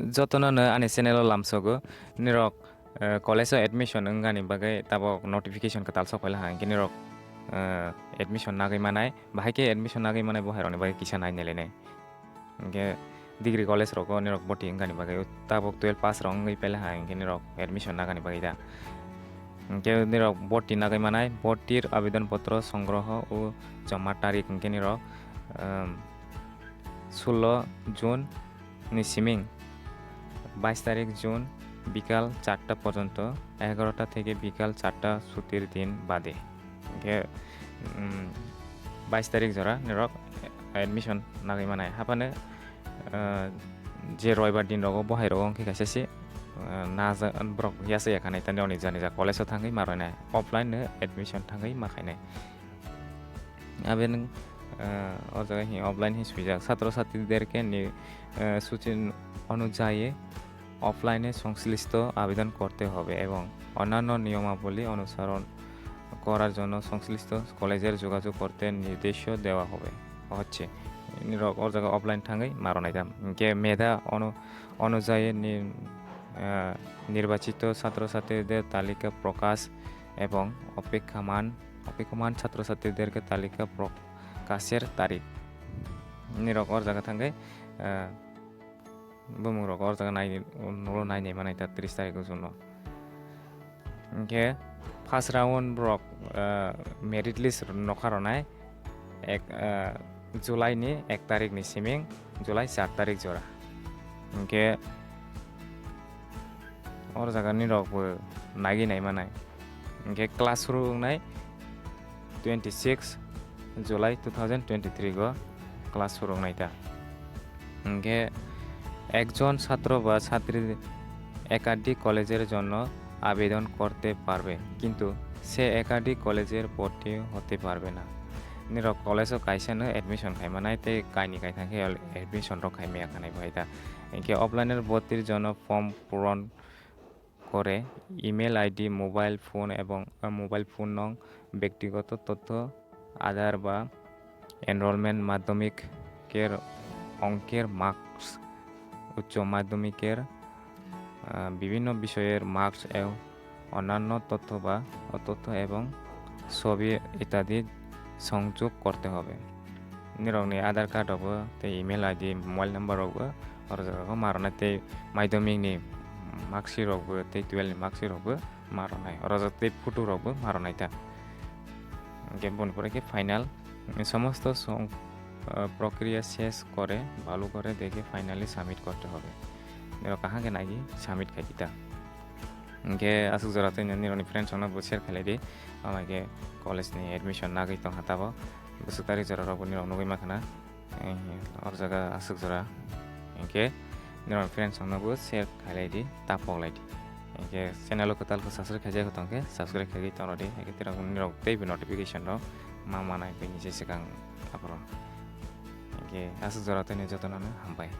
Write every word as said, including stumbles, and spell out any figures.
Jotono no ani channel o lamsogo, nirok, eh, college o admission wngani bagwi tabok notification kwtal sok phaila ha, hinkhe nirok, eh, admission nagwi manai, bahai khe admission nagwi manai bo hairokni bagwi kisa nai nailainai. Hinkhe degree college rogo nirok boti wngani bagwi tabok twelve pass rok wngwi phaila ha, hinkhe nirok admission nagani bagwi da. Hinkhe nirok boti nagwi manai, botir abedon potro songroho o joma tarik hinkhe nirok, um, sullo June ni siming bais tarik June bikal charta porjonto, egarota theke bikal charta sutir din bade. Hinkhe, um, bais tarik jora nirok admission nagwi manai. Haphano, uh, je roibar din rogo, bo hai rogo hinkhe kaisa se, uh, naja-, borok yasa yakhanai tani oni jani ja college o thangwi ma roinai, offline no admission thangwi ma khainai. Aben, uh, o jaga hi offline hi swijak. ছাত্র ছাত্রীদেরকে নি-, uh, সূচি অনুযায়ী অফলাইনে সংশ্লিষ্ট আবেদন করতে হবে এবং অন্যান্য নিয়মাবলী অনুসরণ করার জন্য সংশ্লিষ্ট কলেজের যোগাযোগ করতে নির্দেশ দেওয়া হবে, হচ্ছে। Nirok o jaga offline thangwi ma ronai tam. Hinkhe মেধা অনু-, অনুযায়ী নি-, আহ, নির্বাচিত ছাত্রছাত্রীদের তালিকা প্রকাশ এবং অপেক্ষমান, অপেক্ষমান ছাত্রছাত্রীদেরকে তালিকা প্রকাশের তারিখ. Nirok o jaga thangwi, ah, bumung rok o jaga nai, nulo nai nai manai ta tris tarik o June o. Hinkhe first round borok, ah, merit list nokha ronai ek, ah, July ni ek tarik ni siming July char tarik jora. Hinkhe o jaga nirok bo nagwi nai manai. Hinkhe class suru wngnai twenty six July two thousand twenty three go class suru wngnai ta. Hinkhe একজন ছাত্র বা ছাত্রী একাধিক কলেজের জন্য আবেদন করতে পারবে, কিন্তু সে একাধিক কলেজের ভর্তি হতে পারবে না. Nirok college o kaisa no admission khai manai tei kaini kaithang khe admission rok khai maya khanai bo hai ta. Hinkhe offline er ভর্তির জন্য form পূরণ করে ইমেল আইডি, মোবাইল ফোন এবং, আহ, মোবাইল ফোন নং, ব্যক্তিগত তথ্য, আধার বা এনরোলমেন্ট, মাধ্যমিকের অঙ্কের মার্কস, উচ্চ মাধ্যমিকের, আহ, বিভিন্ন বিষয়ের মার্কস এবং অন্যান্য তথ্য বা তথ্য এবং ছবি ইত্যাদি সংযোগ করতে হবে. Nirokni Aadhaar card rokbo tei email ID, mobile number rokbo oro jaga o ma rwnai tei মাধ্যমিক ni marksheet rokbo tei twelve ni marksheet rokbo ma rwnai. Oro jaga tei photo rokbo ma rwnai ta. Hinkhe boni pore khe final, সমস্ত সং-, আহ, প্রক্রিয়া শেষ করে ভালো করে দেখে finally submit করতে হবে. Nirok kaham khe nai submit khai di ta. Hinkhe aswk jora tei nirokni friends rokno bo share khailai di. Ama khe college ni admission nagwi tongkha tabo. Bwswk tarik jora rokbo nirok nugwi mankha na. Eh, oro jaga aswk jora. Hinkhe nirokni friends rokno bo share khailai di, ta poklai di. Hinkhe channel o kwtal khe subscribe khaijak tongkhe subscribe khaigwi tongrw di. Hinkhe nirok teibo notification rok ma manai bini se swkang aphuru. Hinkhe aswk jora tei jotono no hambai.